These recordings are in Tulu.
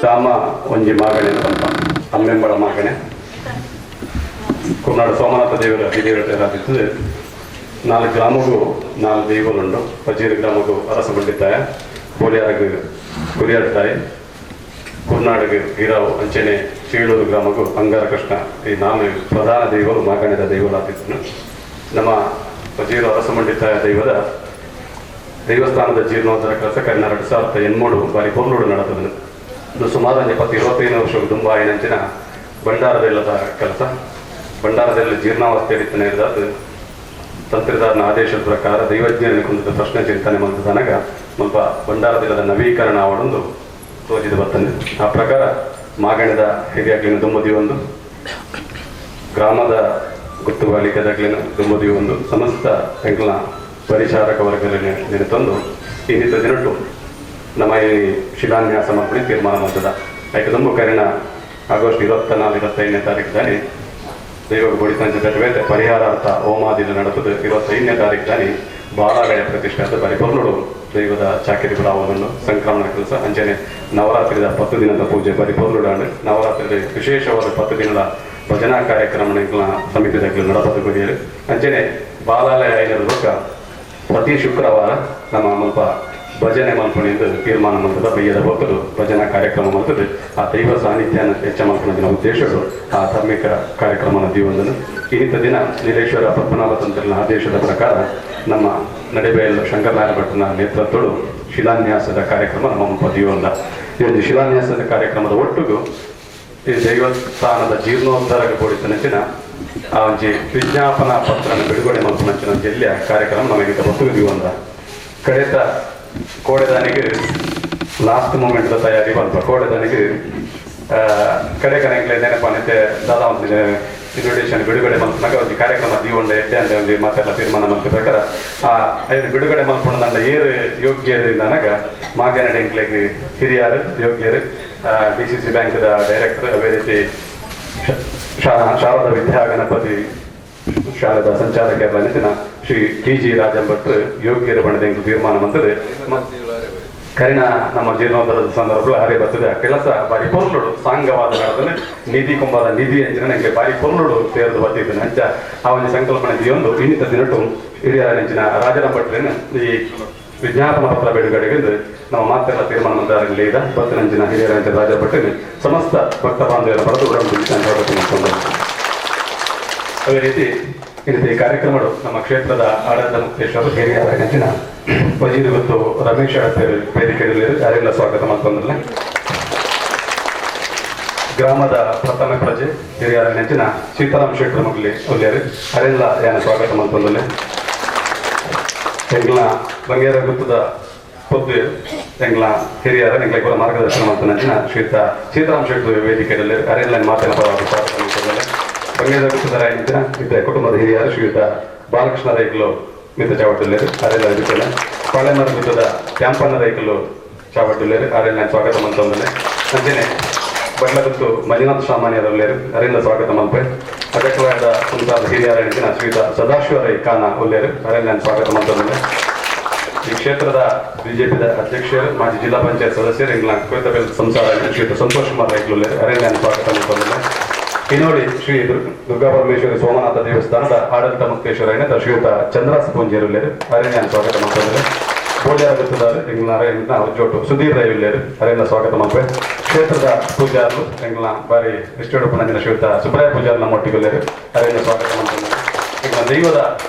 ರಾಮ ಒಂಜಿ ಮಾಗಣೆ ಪಲ್ಪ ಅಮ್ಮೆಂಬಳ ಮಾಗಣೆ ಕುರ್ನಾಡು ಸೋಮನಾಥ ದೇವರ ಹಿರಿಯರಾದಿತ್ತು. ನಾಲ್ಕು ಗ್ರಾಮಗೂ ನಾಲ್ಕು ದೈವಗಳುಂಡು. ಪಜೀರು ಗ್ರಾಮಗೂ ಅರಸಬಂಡಿತ್ತಾಯ, ಕೋಲಿಯಾರಗು ಕುರಿಯಾಡ್ತಾಯಿ, ಕುರ್ನಾಡಿಗೆ ಗೀರಾವು, ಅಂಚನೆ ಚೀಳೂರು ಗ್ರಾಮಗೂ ಅಂಗಾರಕೃಷ್ಣ, ಈ ನಾಲ್ಕು ಪ್ರಧಾನ ದೈವಗಳು ಮಾಗಣೆದ ದೈವಗಳಾಗಿತ್ತು. ನಮ್ಮ ಪಜೀರು ಅರಸಮಂಡಿತ್ತಾಯ ದೈವದ ದೇವಸ್ಥಾನದ ಜೀರ್ಣೋದ್ಧಾರ ಕೆಲಸ ಕರಿನ 2008 ಬಾರಿ ಪೊರ್ಲುಡು ನಡೆತದೆ. ಇದು ಸುಮಾರು 25 ವರ್ಷ ದುಂಬಾಯಿನಂಚಿನ ಭಂಡಾರದೆಲ್ಲದ ಕೆಲಸ. ಭಂಡಾರದಲ್ಲಿ ಜೀರ್ಣಾವಸ್ಥೆ ಇದ್ದಾದ ತಂತ್ರಿದಾರನ ಆದೇಶದ ಪ್ರಕಾರ ದೈವಜ್ಞನ ಕುಂದದ ಪ್ರಶ್ನೆ ಚಿಂತನೆ ಮಂತದನಗ ಸ್ವಲ್ಪ ಭಂಡಾರದಿಲ್ಲದ ನವೀಕರಣ ಅವಡೊಂದು ತೋಜಿದ ಬರ್ತದೆ. ಆ ಪ್ರಕಾರ ಮಾಗಣದ ಹಿರಿಯಾಗ್ಲಿನ ದುಂಬದಿ ಒಂದು, ಗ್ರಾಮದ ಗುತ್ತುಗಾಲಿಕೆದಾಗ್ಲಿನ ದುಂಬದಿ ಒಂದು, ಸಮಸ್ತ ಎಂಕ್ಲ ಪರಿಚಾರಕ ವರ್ಗದಲ್ಲಿ ನೆನೆತಂದು ಈ ನಿತ್ತ ದಿನಟ್ಟು ನಮ್ಮ ಈ ಶಿಲಾನ್ಯಾಸ ಮಾಡಿ ತೀರ್ಮಾನ ಮಾಡ್ತದ. ಯಾಕೆ ದುಂಬು ಕರಿನ ಆಗಸ್ಟ್ 24, 25ನೇ ತಾರೀಕು ದೈವಕ್ಕೆ ಬಡಿಸಂಚ ಬೇತೆ ಪರಿಹಾರಾರ್ಥ ಹೋಮಾದಿನ ನಡೆತದೆ. 25ನೇ ತಾರೀಕು ದಾನಿ ಬಾಲಾಗಯ ಪ್ರತಿಷ್ಠೆ ಅಂತ ಬರಿ ದೈವದ ಚಾಕಿರಿ ಬಿಡಾವನ್ನು ಸಂಕ್ರಮಣ ಕೆಲಸ. ಅಂಚನೆ ನವರಾತ್ರಿದ 10 ದಿನದ ಪೂಜೆ ಬರಿ ನವರಾತ್ರಿದ ವಿಶೇಷವಾದ 10 ದಿನದ ಭಜನಾ ಕಾರ್ಯಕ್ರಮ ಸಮಿತಿದ ನಡಪದ ಗುರಿಯರು. ಅಂಚನೆ ಬಾಲಾಲಯ ಐನರ ಬೊಕ್ಕ ಪ್ರತಿ ಶುಕ್ರವಾರ ನಮ್ಮ ಮಲ್ಪ ಭಜನೆ ಮಲ್ಪಣಿಂದ ತೀರ್ಮಾನ ಮಾಡ್ತದೆ. ಬಯ್ಯದ ಭಕ್ತರು ಭಜನಾ ಕಾರ್ಯಕ್ರಮ ಮಾಡ್ತದೆ. ಆ ದೈವ ಸಾನ್ನಿಧ್ಯನ ಹೆಚ್ಚ ಮಲ್ಪಣ ಉದ್ದೇಶಗಳು ಆ ಧಾರ್ಮಿಕ ಕಾರ್ಯಕ್ರಮನ ದೀವೊಂದನು. ಇನ್ನಿತ ದಿನ ನೀಲೇಶ್ವರ ಪದ್ಮನಾಭ ತಂತ್ರನ ಆದೇಶದ ಪ್ರಕಾರ ನಮ್ಮ ನಡೆಬೈಲ್ ಶಂಕರನಾರಾಯಣ ಭಟ್ಟನ ನೇತೃತ್ವಗಳು ಶಿಲಾನ್ಯಾಸದ ಕಾರ್ಯಕ್ರಮ ನಮ್ಮ ದೀವೊಂದ. ಈ ಒಂದು ಶಿಲಾನ್ಯಾಸದ ಕಾರ್ಯಕ್ರಮದ ಒಟ್ಟಿಗೂ ಈ ದೇವಸ್ಥಾನದ ಜೀರ್ಣೋದ್ಧಾರಕ್ಕೆ ಕೊಡಿತನಂಚಿನ ಆ ಒಂಜಿ ವಿಜ್ಞಾಪನಾ ಪತ್ರನ ಬಿಡುಗಡೆ ಮಲ್ಪನಂಚಿನ ಜಿಲ್ಲೆಯ ಕಾರ್ಯಕ್ರಮ ನಮಗೆ ಒಟ್ಟಿಗೆ ದೀವೊಂದ. ಕಡೆತ ಕೋಡೆದಾನಿಗೆ ಲಾಸ್ಟ್ ಮೂಮೆಂಟ್ ತಯಾರಿ ಬಂತ. ಕೋಡೆದಾನಿಗೆ ಕಡೆ ಕನೆಂಗ್ಲೆ ನೆನಪಾನೈತೆ ದಾದಾ ಒಂದು ಇನ್ವಿಟೇಷನ್ ಬಿಡುಗಡೆ ಮಲ್ಪುನಗ ಒಂಜಿ ಕಾರ್ಯಕ್ರಮ ದೀವೊಂಡ ಎಡ್ಡೆ ಅಂದೆ ಒಂಜಿ ಮಾತೆಲ್ಲ ತೀರ್ಮಾನ ಮಲ್ತ ಪ್ರಕಾರ ಆ ಐನ್ ಬಿಡುಗಡೆ ಮಲ್ಪುನ ಏರು ಯೋಗ್ಯರು ನನಗ ಮಾಗನಡೆ ಎಂಕ್ಲೆಗ್ ಹಿರಿಯಾರು ಯೋಗ್ಯರು, ಡಿಸಿಸಿ ಬ್ಯಾಂಕ್ದ ಡೈರೆಕ್ಟರ್, ಅದೇ ರೀತಿ ಶಾರದಾ ವಿದ್ಯಾ ಗಣಪತಿ ಶಾಲೆದ ಸಂಚಾಲಕರ ಶ್ರೀ ಟಿ ಜಿ ರಾಜಂ ಭಟ್ರು ಯೋಗ್ಯರು ಬಣ್ಣದ ಎಂಕ್ ತೀರ್ಮಾನ ಮಂತದೆ. ಕರಿನ ನಮ್ಮ ಜೀರ್ಣೋದ್ಧಾರದ ಸಂದರ್ಭ ಹರಿ ಬರ್ತದೆ. ಆ ಕೆಲಸ ಬಾರಿ ಪೊರ್ಲುಡು ಸಾಂಗವಾದ ನಡೆದ್ರೆ ನಿಧಿ ಕುಂಬಾದ ನಿಧಿ ಅಂಚಿನ ನಂಗೆ ಬಾರಿ ಪೊರ್ಲುಡು ತೇರ್ದು ಬತ್ತಿದ್ದೇನೆ. ಅಂಚ ಆ ಒಂದು ಸಂಕಲ್ಪನೆ ದಿಯೊಂದು ಇನ್ನಿತ ದಿನಟು ಹಿರಿಯರ ನೆಂಚಿನ ರಾಜರಾಮ್ ಭಟ್ರೇನು ಈ ವಿಜ್ಞಾಪನ ಪತ್ರ ಬಿಡುಗಡೆಗೆ ನಮ್ಮ ಮಾತೆಲ್ಲ ತೀರ್ಮಾನ ಮಂದಾರಲಿ ಇದ ಬತ್ತಿನಂಚಿನ ಹಿರಿಯರ ನೆಂಚಿನ ರಾಜ ಭಟ್ರೇನು ಸಮಸ್ತ ಭಕ್ತ ಬಾಂಧವ್ಯರ ಪಡೆದು ಉಡಂಬ. ಅದೇ ರೀತಿ ಈ ರೀತಿ ಕಾರ್ಯಕ್ರಮಗಳು ನಮ್ಮ ಕ್ಷೇತ್ರದ ಆಡಳಿತ ಮುಕ್ತೇಶ್ವರ ಹಿರಿಯರ ನೆಂಚಿನ ವಜೀರ್ ಗೊತ್ತು ರಮೇಶ್ ವೇದಿಕೆಯಲ್ಲಿ ಯಾರೆಲ್ಲ ಸ್ವಾಗತ ಮಾಡ್ತಂದ್ರೆ, ಗ್ರಾಮದ ಪ್ರಥಮ ಪ್ರಜೆ ಹಿರಿಯರ ನೆಂಚಿನ ಸೀತಾರಾಮ್ ಶೆಟ್ಟರ್ ಮಗಲಿ ಒಲ್ಲೇರು ಅರೆಲ್ಲ ಏನ ಸ್ವಾಗತ ಮಾಡ್ತಂದ್ರೆ, ಎಂಗ್ಲ ಬಂಗೇರ ಗುತ್ತದ ಪೊದ್ದು ಎಂಗ್ಲ ಹಿರಿಯರ ಎಂಗ್ಲ ಕೂಡ ಮಾರ್ಗದರ್ಶನ ಮಾಡ್ತಾನೆ ನೆಂಚಿನ ಶ್ರೀತ ಸೀತಾರಾಮ್ ಶೆಟ್ಟರ್ ವೇದಿಕೆಯಲ್ಲಿ ಅರೆಲ್ಲ ಮಾತಿನ ಪರವಾಗಿ ಸ್ವಾಗತ ಮಾಡ್ತಂದ್ರೆ, ಬಂಗೇರ ಗುತ್ತದ ನೆಂಚಿನ ಇದ್ದ ಕುಟುಂಬದ ಹಿರಿಯರು ಶ್ರೀಯುತ ಬಾಲಕೃಷ್ಣ ರೈಕಲು ಮಿತ್ತ ಚಾವಟ್ಟುಲ್ಲೇರು ಅರೆಲ್ಲ ಇದಕ್ಕೆಲ್ಲ, ಪಾಳೆಮರ ಗುತ್ತದ ಕ್ಯಾಂಪನ್ನ ರೈಕಲು ಚಾವಟ್ಟುಲ್ಲೇರು ಅರೆಲ್ಲ ಸ್ವಾಗತ ಮಂತಂದ್ರೆ, ಅಂಚನೆ ಬಡ್ಲಗುತ್ತು ಮಂಜುನಾಥ ಸಾಮಾನ್ಯರಲ್ಲೇರು ಅರೆಲ್ಲ ಸ್ವಾಗತ ಮಲ್ಪೆ, ಅಗತ್ಯವಾದ ಮುಂತಾದ ಹಿರಿಯರ ನೆಂಚಿನ ಶ್ರೀಯುತ ಸದಾಶಿವ ರೈ ಖಾನ ಉಲ್ಲೇರು ಅರೆಲ್ಲ ಸ್ವಾಗತ ಮಂತಂದ್ರೆ, ಈ ಕ್ಷೇತ್ರದ ಬಿಜೆಪಿದ ಅಧ್ಯಕ್ಷರು ಮಾಜಿ ಜಿಲ್ಲಾ ಪಂಚಾಯತ್ ಸದಸ್ಯರು ಇಂಗ್ಲ ಕೊಯ್ತಬೆಲ್ ಸಂಸಾರ ಶ್ರೀಯುತ ಸಂತೋಷ್ ಕುಮಾರ್ ರೈಕ್ಲುಲ್ಲೇರು ಅರೆಲ್ಲ ಸ್ವಾಗತ ಮಂತಂದ್ರೆ, ಇನ್ನೋಡಿ ಶ್ರೀ ದುರ್ಗಾ ಪರಮೇಶ್ವರಿ ಸೋಮನಾಥ ದೇವಸ್ಥಾನದ ಆಡಳಿತ ಮುಕ್ತೇಶ್ವರ ಏನ ಶ್ರೀಯುತ ಚಂದ್ರಾಸ್ ಪೂಂಜೇರುಲ್ಲೇರು ಅರೆಲ್ಲ ಸ್ವಾಗತ ಮಂತಂದ್ರೆ, ಪೂಜಾರ ಗೊತ್ತದಾರು ಎಂಗ್ಲ ಎಂಗ್ಲ ಜೋಟು ಸುಧೀರ್ ರೈ ಉಲ್ಲೇರು ಅರೆಲ್ಲ ಸ್ವಾಗತ ಮಲ್ಪೆ, ಕ್ಷೇತ್ರದ ಪೂಜಾರರು ಎಂಗ್ಲ ಬಾರಿ ಇಷ್ಟೊಡಪನಂಜಿನ ಶ್ರೀಯುತ ಸುಬ್ರಾಯ ಪೂಜಾರ್ ನಮ್ಮೊಟ್ಟಿಗೆ ಅರೆಲ್ಲ ಸ್ವಾಗತ ಮಂತಂದ್ರೆ, ಎಂಗ್ಲ ದೈವದ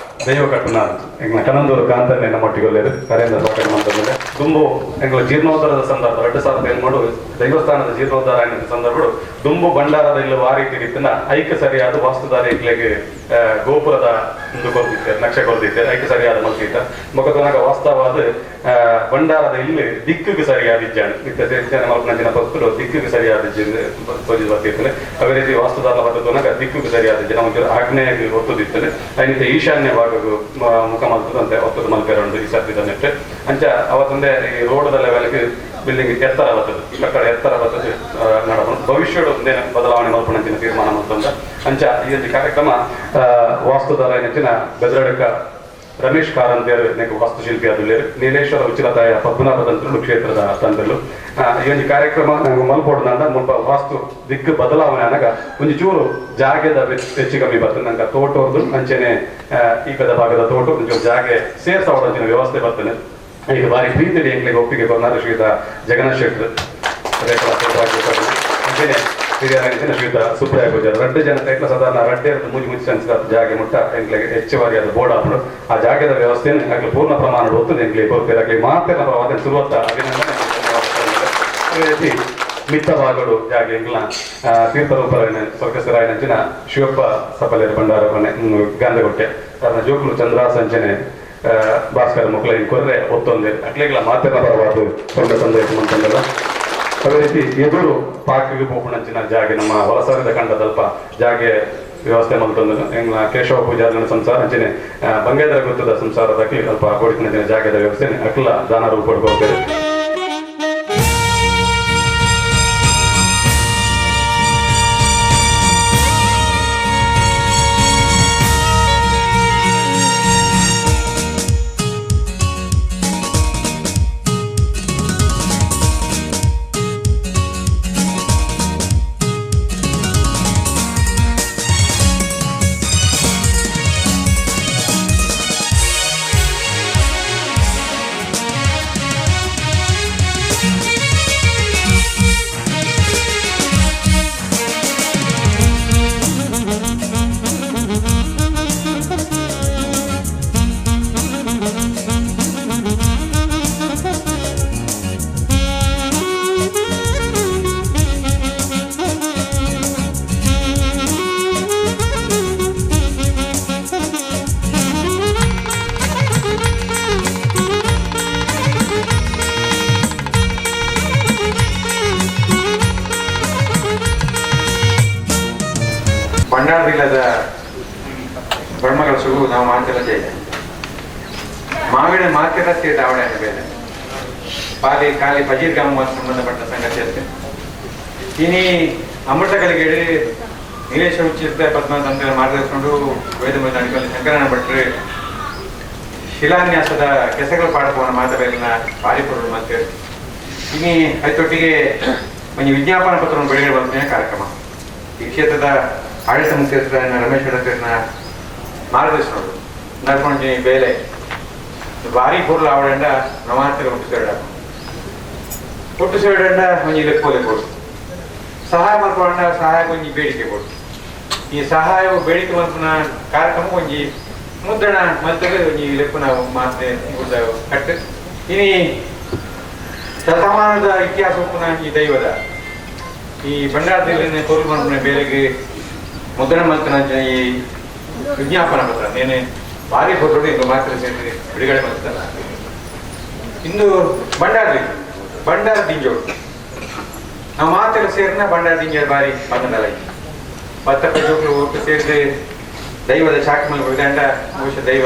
ದೈವ ಕಟ್ಟುನ ಎಂಗ್ಲ ಕನಂದೂರು ಕಾಂತನ್ನೇ ನಮ್ಮೊಟ್ಟಿಗೆ ಅರೆಲ್ಲ ಸ್ವಾಗತ ಮಂತಂದ್ರೆ, ದುಂಬು ಎಂಗ್ಲ ಜೀರ್ಣೋದ್ಧಾರದ ಸಂದರ್ಭ 2007 ದೈವಸ್ಥಾನದ ಜೀರ್ಣೋದ್ಧಾರ ಅನ್ನೋ ಸಂದರ್ಭಗಳು ದುಂಬು ಭಂಡಾರದ ಇಲ್ಲ ವಾರಿ ರೀತಿನ ಐಕ ಸರಿಯಾದ ವಾಸ್ತುದಾರಿ ಎಂಕ್ಲೆಗೆ ಗೋಪುರದ ಒಂದು ಕೊರ್ದಿತ್ತೆ ನಕ್ಷೆ ಕೊರ್ದಿತ್ತೆ ಐಕ ಸರಿಯಾದ ಮಲ್ತಿತ್ತ ಮೊಕತನಾಗ ವಾಸ್ತವಾದ ಭಂಡಾರದ ಇಲ್ಲಿ ದಿಕ್ಕಿಗೆ ಸರಿಯಾದ ಇಜ್ಜಾಣ ಇತ್ತ ಸೇರ್ಚಾನೆ ಮಲ್ಪನಂಚಿನ ಪಸ್ತುಲು ದಿಕ್ಕಿಗೆ ಸರಿಯಾದ ತೋಜಿದ್ ಬರ್ತಿರ್ತದೆ. ಅದೇ ರೀತಿ ವಾಸ್ತುದಾರ ಪದ್ಧತಿನಾಗ ದಿಕ್ಕಿಗೆ ಸರಿಯಾದ ಇಜ್ಜಾಣ ಒಂಚೂರು ಆಗ್ನೇಯಕ್ಕೆ ಒತ್ತುದಿರ್ತದೆ, ಐನಿತ ಈಶಾನ್ಯ ಭಾಗಕ್ಕೆ ಮುಖ ಮಲ್ತದಂತೆ ಒತ್ತದ ಮಲ್ಪೇರ ಉಂಟು ಈ ಸರ್ತಿದ ನೆಟ್ಟು. ಅಂಚ ಅವತ್ತೊಂದೇ ಈ ರೋಡದ ಲೆವೆಲ್ಗೆ ಬಿಲ್ಡಿಂಗ್ ಎತ್ತರ ಬರ್ತದೆ, ಕಟ್ಟಡ ಎತ್ತರ ಬರ್ತದೆ. ನಡಪಣ ಭವಿಷ್ಯದ ಒಂದೇನ ಬದಲಾವಣೆ ಮಲ್ಪಣಂಚಿನ ತೀರ್ಮಾನ ಮಲ್ತಂದ. ಅಂಚ ಈ ಒಂದು ಕಾರ್ಯಕ್ರಮ ವಾಸ್ತುದಾರ ನೆಚ್ಚಿನ ಬೆದರಡಕ ರಮೇಶ್ ಕಾರಂತೇರು ನೆಕ್ ವಾಸ್ತುಶಿಲ್ಪಿ ಆದುಲ್ಲೇರು, ನೀಲೇಶ್ವರ ಉಚ್ಚಿಲತಾಯ ಪದ್ಮನಾಭ ತಂತ್ರುಲು ಕ್ಷೇತ್ರದ ತಂತ್ರುಲು. ಈ ಒಂಜಿ ಕಾರ್ಯಕ್ರಮ ನಂಗೆ ಮಲ್ಪೊಡ್ದಂಡ ಮುಲ್ಪ ವಾಸ್ತು ದಿಕ್ಕು ಬದಲಾವಣೆ ಅನಗ ಒಂಜಿ ಚೂರು ಜಾಗೆದ ಹೆಚ್ಚು ಕಮ್ಮಿ ಬರ್ತದೆ. ನಂಗೆ ತೋಟೋರ್ದು ಅಂಚೆನೆ ಈ ಪದ ಭಾಗದ ತೋಟ ಒಂಚೂರು ಜಾಗೆ ಸೇರ್ಸಾವಡ ವ್ಯವಸ್ಥೆ ಬರ್ತದೆ. ಈಗ ಬಾರಿ ಪ್ರೀತಿಯಲ್ಲಿ ಎಂಕ್ಲೆಗ್ ಒಪ್ಪಿಗೆ ಕೊರ್ನಾರು ಶ್ರೀಯುತ ಜಗನ್ನಾಥ್ ಶೆಟ್ರು ರೇಖಾ ತೋಟ ಹಾಕಿ ಅಂಚೆನೆ ಹಿರಿಯರ ಶ್ರೀಯುತ ಸುಬ್ರಾಯ ಪೂಜಾರ ರಡ್ಡು ಜನ ಇಟ್ಲ ಸಾಧಾರಣ ರಡ್ಡೆ ಮೂಜಿ ಮುಚ್ಚಿ ಅನ್ಸಿದ ಜಾಗೆ ಮುಟ್ಟ ಎಂಕ್ಲೆಗ್ ಹೆಚ್ಚುವರಿ ಅದು ಬೋರ್ಡ್ ಆಪುಂಡು. ಆ ಜಾಗದ ವ್ಯವಸ್ಥೆಯನ್ನು ಅಕ್ಲೆ ಪೂರ್ಣ ಪ್ರಮಾಣ ಒತ್ತುದು ಎಂಕ್ಲೆಗ್ ಕೊರ್ಪೆರ್. ಅಕ್ಲೆ ಮಾತೆರ್ನ ಪರವಾದ್ ಸುರುವತ್ತ ಅಭಿನಂದನೆ. ಅದೇ ರೀತಿ ಮಿತ್ತ ಭಾಗಡು ಜಾಗೆ ಎಂಕ್ಲ ತೀರ್ಥರೂಪರಾಯನ ಸ್ವರ್ಗಸ್ಥರಾಯನಂಚಿನ ಶಿವಪ್ಪ ಸಪಲೇರು ಭಂಡಾರ ಮನೆ ಗಾಂಧಗೊಟ್ಟೆ ಅದನ್ನ ಜೋಕುಲು ಚಂದ್ರ ಸಂಚನೆ ಭಾಸ್ಕರ ಮುಕ್ಲ ಕೊರ್ರೆ ಒತ್ತೊಂದೆ ಅಕ್ಲೆಗ್ಲ ಮಾತೆರ್ನ ಪರವಾದ ಸೊಂಡ ಸಂದೇಶ ಮಂತಂದಲ್ಲ. ಅದೇ ರೀತಿ ಎದುರು ಪಾರ್ಕ್ಗೆ ಪೋಪುಣಂಚಿನ ಜಾಗೆ ನಮ್ಮ ಹೊಲಸಾರಿದ ಕಂಡದಲ್ಪ ಜಾಗೆ ವ್ಯವಸ್ಥೆ ಮಲ್ತೊಂದು ಎಂಗ್ಲ ಕೇಶವ ಪೂಜಾರಿನ ಸಂಸಾರ ಅಂಚನೆ ಬಂಗೇದರ ಗುತ್ತದ ಸಂಸಾರದ ಅಕ್ಲಿ ಅಲ್ಪ ಕೊಡಿತಿನ ಜಾಗದ ವ್ಯವಸ್ಥೆ ಅಕ್ಲ ದಾನ ರೂಪ ಕೊಡ್ತೇವೆ. ಭಂಡಾರದಿಲ್ಲದ ಬ್ರಹ್ಮಕಲಶಗೂ ನಾವು ಮಾತೆಲ್ಲ ಜಯ ಮಾವಿನ ಮಾತೆಲ್ಲ ಸೇರಿದ ಅವಳೆ ಬೇರೆ ಪಾಲಿ ಖಾಲಿ ಪಜೀರ್ ಗ್ರಾಮ ಸಂಬಂಧಪಟ್ಟ ಸಂಗತಿ ಅಷ್ಟೇ. ಇನಿ ಅಮೃತ ಕಲಿಗೇಳಿ ನೀಲೇಶ್ವರ ಉಚ್ಚಿತ ಪದ್ಮ ತಂತ್ರ ಮಾರ್ಗದರ್ಶನಡು ವೇದ ಅಡಿಕಲ್ಲಿ ಶಂಕರಣ್ಣ ಭಟ್ರು ಶಿಲಾನ್ಯಾಸದ ಕೆಸಗಳ ಪಾಠವನ್ನು ಮಾತಬೇಲಿನ ಬಾರಿಪುರರು ಮತ್ತೆ ಇನಿ ಐತೊಟ್ಟಿಗೆ ಒಂದು ವಿಜ್ಞಾಪನಾ ಪತ್ರವನ್ನು ಬಿಡುಗಡೆ ಬಂದ ಕಾರ್ಯಕ್ರಮ. ಈ ಕ್ಷೇತ್ರದ ಆಡಳಿತ ಮುಖ್ಯಸ್ಥರ ರಮೇಶ್ ಗಡಕರ್ನ ಮಾರ್ಗದರ್ಶನರು ನಡ್ಕೊಂಡಿ ಬೇಲೆ ಭಾರಿ ಪೊರ್ಲು ಆವಡಂಡ ನಮಾತಿರ ಹುಟ್ಟು ಹುಟ್ಟು ಸೇಡಂಡ ಒಂಜಿ ಲೆಕ್ಕೋಲೆ ಕೊಡು ಸಹಾಯ ಮಲ್ಪಂಡ ಸಹಾಯ ಒಂಜಿ ಬೇಡಿಕೆ ಕೊಡು. ಈ ಸಹಾಯ ಬೇಡಿಕೆ ಮಲ್ಪುನ ಕಾರ್ಯಕ್ರಮ ಒಂಜಿ ಮುದ್ರಣ ಮಲ್ತಗ ಒಂಜಿ ಲೆಪ್ಪುನ ಮಾತೆ ಕಟ್ಟು. ಇನಿ ಶತಮಾನದ ಇತಿಹಾಸ ಉಪ್ಪುನ ಈ ದೈವದ ಈ ಭಂಡಾರದಲ್ಲಿ ಕೊರು ಮಲ್ಪುನ ಬೇಲೆಗೆ ಮುದ್ರಣ ಮಲ್ತನ ಈ ವಿಜ್ಞಾಪನಾ ಪತ್ರ ನೇನೆ ಭಾರಿ ಫೋಟೋ ಇಂದು ಮಾತ್ರ ಸೇರಿ ಬಿಡುಗಡೆ ಮಾಡ್ತಾರ. ಇಂದು ಭಂಡಾರ ಭಂಡಾರ ದಿಂಜೋಡು ನಾವು ಮಾತೆಲ್ಲ ಸೇರಿನ ಭಂಡಾರ ದಿಂಜ ಬಾರಿ ಬಂದಲ್ಲ ಪತ್ತ ಜೋಕ್ಲು ಒಟ್ಟು ಸೇರಿದೆ ದೈವದ ಶಾಖ ಮೇಲೆ ಹೊಡೆದಂಡ ಬಹುಶಃ ದೈವ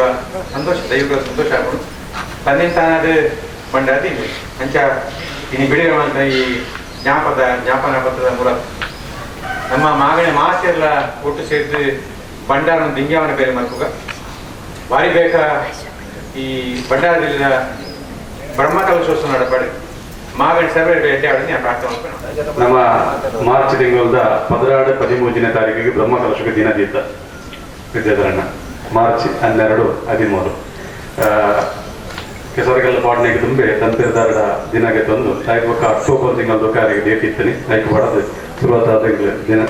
ಸಂತೋಷ, ದೈವಗಳ ಸಂತೋಷ ಆಗೋದು ತಂದೆ ತಾನಾದ ಭಂಡಾರ ದಿಂಜು ಅಂಚ ಇನ್ನು ಬಿಡುಗಡೆ ಮಾಡಿದ ಈ ಜ್ಞಾಪನ ಪತ್ರದ ಮೂಲಕ ನಮ್ಮ ಮಾಗಣೆ ಮಾತೆಲ್ಲ ಒಟ್ಟು ಸೇರಿದು ಭಂಡಾರ ದಿಂಜಾವನ ಬೇರೆ ಮಲ್ಪುಗ ಬಾರಿ ಬೇಕ ಈ ಭಂಡಾರದಿಂದ ಬ್ರಹ್ಮ ಕಲಶೋತ್ಸವ ನಡಪಡೆ ಮಾಗಣಿ ಸರ್ವೆ ಎಡ್ಡೆ ಆಡೋದು ನಾನು ಪ್ರಾರ್ಥನೆ ಮಾಡ್ಕೊಂಡು. ನಮ್ಮ ಮಾರ್ಚ್ ತಿಂಗಳದ 12 13ನೇ ತಾರೀಕಿಗೆ ಬ್ರಹ್ಮ ಕಲಶಕ್ಕೆ ದಿನ ದೀತ ವಿದ್ಯಾಧರಣ್ಣ ಮಾರ್ಚ್ 12 13 ಕೆಸರಗಲ್ಲ ಪಾಡ್ನೆಗೆ ತುಂಬೆ ತಂತಿರ್ದಾರಡ ದಿನಗೆ ತಂದು ಐದು ಬೊಕ್ಕ ಅಕ್ಟೋಬರ್ ತಿಂಗಳ ಕಾರಿಗೆ ಡೇಟ್ ಇತ್ತನಿ ಐಕ್ ಬಡದು ಶುರುವಾತ ತಿಂಗಳು ದಿನ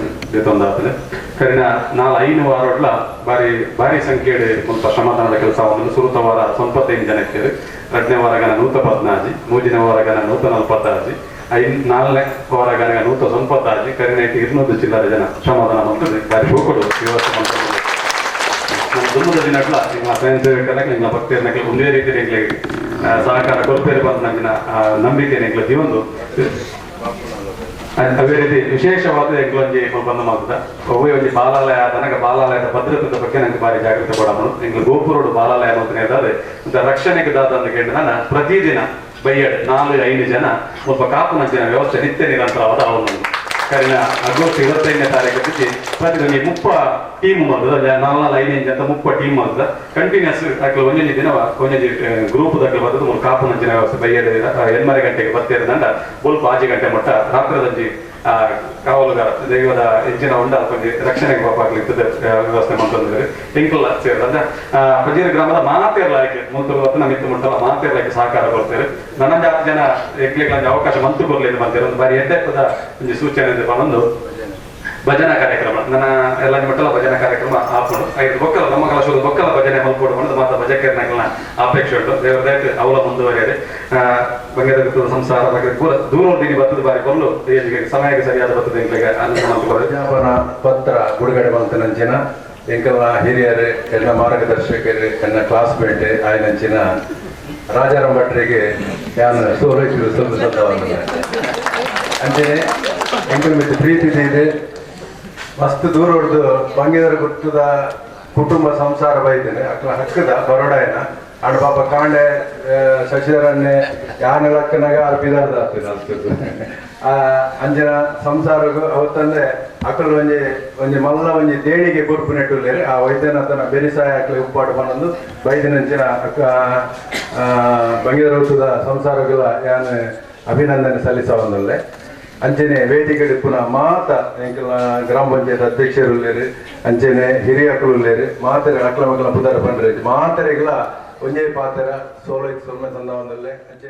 ತಂದಾತನೆ ಕರಿನ ನಾಲ್ ಐನು ವಾರೊಡ್ಲ ಬಾರಿ ಬಾರಿ ಸಂಖ್ಯೆಡ್ ಮುಲ್ಪ ಶ್ರಮದಾನದ ಕೆಲಸ ಒಂದು ಸುರುತ ವಾರ 95 ಜನ ಇತ್ತೇವೆ, ಎರಡನೇ ವಾರಗನ 114, ಮೂರನೇ ವಾರಗನ 146, ನಾಲ್ಕನೇ ವಾರಗನ 196, ಕರಿನ 200 ಚಿಲ್ಲರೆ ಜನ ಶ್ರಮದಾನ ಮಂತ್ರಿ ಬಾರಿ ಹೋಗೋಡು ಇವತ್ತು ಮಂತ್ರಿ. ನಮ್ಮ ದುಮ್ಮದ ದಿನಗಳ ನಿಮ್ಮ ಸ್ವಯಂ ಸೇವಕರ ನಿಮ್ಮ ಭಕ್ತಿಯರ್ನಕ್ಲೆ ಒಂದೇ ರೀತಿ ಎಂಗ್ಲಿಗೆ ಸಹಕಾರ ಕೊರಪೇರು ಬಂದ ನಂಗಿನ ನಂಬಿಕೆ ಎಂಗ್ಲ ಜೀವೊಂದು ಅದೇ ರೀತಿ ವಿಶೇಷವಾದ ಎಂಗ್ಲೊಂಜಿ ಬಂದ ಮಾತದ ಒವ್ವೇ ಒಂಜಿ ಬಾಲಾಲಯ ಆದನಗ ಬಾಲಾಲಯದ ಭದ್ರತೆದ ಬಗ್ಗೆ ನಂಗೆ ಬಾರಿ ಜಾಗೃತಿ ಕೊಡಮನು. ಎಂಗ್ಲ ಗೋಪುರೋಡು ಬಾಲಾಲಯ ಅನ್ನೋದನ್ನ ಇದಾದೆ ರಕ್ಷಣೆಗೆ ದಾದ ಅಂತ ಕೇಳಿ ನಾನು ಪ್ರತಿದಿನ ಬೈಯಡ್ 4-5 ಜನ ಒಬ್ಬ ಕಾಪುನ ಜನ ವ್ಯವಸ್ಥೆ ನಿತ್ಯ ನಿರಂತರವಾದ ಅವನು ಕರಿನ ಆಗಸ್ಟ್ 25ನೇ ತಾರೀಕು ಪ್ರತಿದಿನ 30 ಟೀಮ್ ಬಂದದ 4-4 5 ಅಂತ 30 ಟೀಮ್ ಬಂದದ ಕಂಟಿನ್ಯೂಸ್ ಅಕ್ಲ ಒಂದೊಂದು ದಿನ ಒಂದೊಂದು ಗ್ರೂಪ್ ದಾಖಲೆ ಬರ್ತದೆ. ಮೂರು ಕಾಪು ನಂಚಿನ ವ್ಯವಸ್ಥೆ ಬೈಯಡ್ 8 ಗಂಟೆಗೆ ಬತ್ತೇರಿದಂಡ ಬೊಲ್ಪ 5 ಗಂಟೆ ಮಟ್ಟ ರಾತ್ರಿದಂಜಿ ಕಾವಲುಗಾರ ದೈವದ ಹೆಚ್ಚಿನ ಉಂಡ ಒಂಜಿ ರಕ್ಷಣೆಗೆ ಪಾಪಾಗ್ಲಿರ್ತದೆ ವ್ಯವಸ್ಥೆ ಮಾಡ್ತಂದ್ರೆ ಎಂಕುಲ ಸೇರಿದಂಡ ಪಜೀರ ಗ್ರಾಮದ ಮಾತೇರ್ಲ ಆಯ್ಕೆ ಮುಲ್ತುರು ನಮ್ಮ ಇತ್ತು ಮುಟ್ಟಲ್ಲ ಮಾತೇರ್ಲ ಆಯ್ಕೆ ಸಹಕಾರ ಕೊಡ್ತಾರೆ. ನನ್ನ ಜಾತಿ ಜನ ಎಂಕ್ಲಿಗೆ ಅವಕಾಶ ಮಂತು ಕೊರ್ಲಿ ಅಂತ ಒಂದು ಬಾರಿ ಎಡ್ಡೆಪ್ಪದ ಒಂಜಿ ಸೂಚನೆ ಬಂದು ಭಜನಾ ಕಾರ್ಯಕ್ರಮ ನನ್ನ ಎಲ್ಲ ಮಟ್ಟಲ ಭಜನಾ ಕಾರ್ಯಕ್ರಮ ಆಪುಂಡು ಐದು ಬೊಕ್ಕಲ ನಮ್ಮ ಕಲಶದ ಬೊಕ್ಕಲ ಭಜನೆ ಮಲ್ಪೋಡು ಬಂದು ಮಾತ್ರ ಭಜಕರ್ನಗಳನ್ನ ಅಪೇಕ್ಷೆ ಉಂಟು. ದೇವರ ದಯೆ ಅವಳ ಮುಂದುವರಿಯದೆ ಬಂಗದ ಸಂಸಾರ ಬಗ್ಗೆ ಪೂರ ದೂರ ದಿನ ಬತ್ತದ ಬಾರಿ ಕೊಲ್ಲು ಸಮಯಕ್ಕೆ ಸರಿಯಾದ ಬತ್ತದ ಎಂಕ್ಲಿಗೆ ಅನುಕೂಲ ಮಾಡ್ಕೊಡು. ವಿಜ್ಞಾಪನಾ ಪತ್ರ ಬಿಡುಗಡೆ ಮಂತನಂಚಿನ ಎಂಕಲ್ನ ಹಿರಿಯರು ಎಲ್ಲ ಮಾರ್ಗದರ್ಶಕರು ಎನ್ನ ಕ್ಲಾಸ್ಮೇಟ್ ಆಯ್ನಂಚಿನ ರಾಜಾರಾಮ್ ಭಟ್ರಿಗೆ ಯಾನು ಸೋಲೈಸು ಸಲ್ಲಿಸುತ್ತವಂದ್ರೆ ಅಂಚನೆ ಎಂಕಲ್ ಮಿತ್ತು ಪ್ರೀತಿ ಇದೆ ಮಸ್ತ್ ದೂರ ಹೊಡೆದು ಬಂಗಿದರ ಗುತ್ತದ ಕುಟುಂಬ ಸಂಸಾರ ಬೈತೇನೆ ಅಕ್ಲ ಹಕ್ಕದ ಬರೋಡಾಯನ ಅಂಡ್ ಪಾಪ ಕಾಂಡೆ ಶಶಿಧರನ್ನೇ ಯಾನ ಲಕ್ಕನಾಗ ಅರ್ಪಿದಾರ್ದ ಆಗ್ತದೆ ಅಂಜನ ಸಂಸಾರಗು ಅವತ್ತಂದ್ರೆ ಅಕಲ್ ಒಂಜಿ ಒಂಜಿ ಮಲ್ಲ ಒಂಜಿ ದೇಣಿಗೆ ಕೊರ್ಪು ನೆಟ್ಟುಲ್ಲೇರಿ ಆ ವೈದ್ಯನಾಥನ ಬೆರಿಸಾಯ ಅಕ್ಲೆ ಉಪ್ಪಾಡು ಬಂದು ಬೈದಿನಂಚಿನ ಅಕ್ಕ ಬಂಗಿದರ ಹುತ್ತದ ಸಂಸಾರಗಳ ಯಾನ್ ಅಭಿನಂದನೆ ಸಲ್ಲಿಸವಂದಲ್ಲೇ ಅಂಚನೆ ವೇದಿಕೆ ಪುನಃ ಮಾತ ಎಂಕಲ್ನ ಗ್ರಾಮ ಪಂಚಾಯತ್ ಅಧ್ಯಕ್ಷರು ಉಲ್ಲೇರು ಅಂಚನೆ ಹಿರಿಯಕುಲು ಉಲ್ಲೇರು ಮಾತೆರೆ ಅಕ್ಲ ಮಕ್ಕಳ ಪುದಾರ ಪಂಡ್ರೆ ಮಾತೆರೆಗಳ ಒಂಜೇ ಪಾತ್ರ ಸೋಲೈತ್ ಸೊಲ್ಮೆ ತಂದವಂದಲ್ಲೇ ಅಂಚನೆ.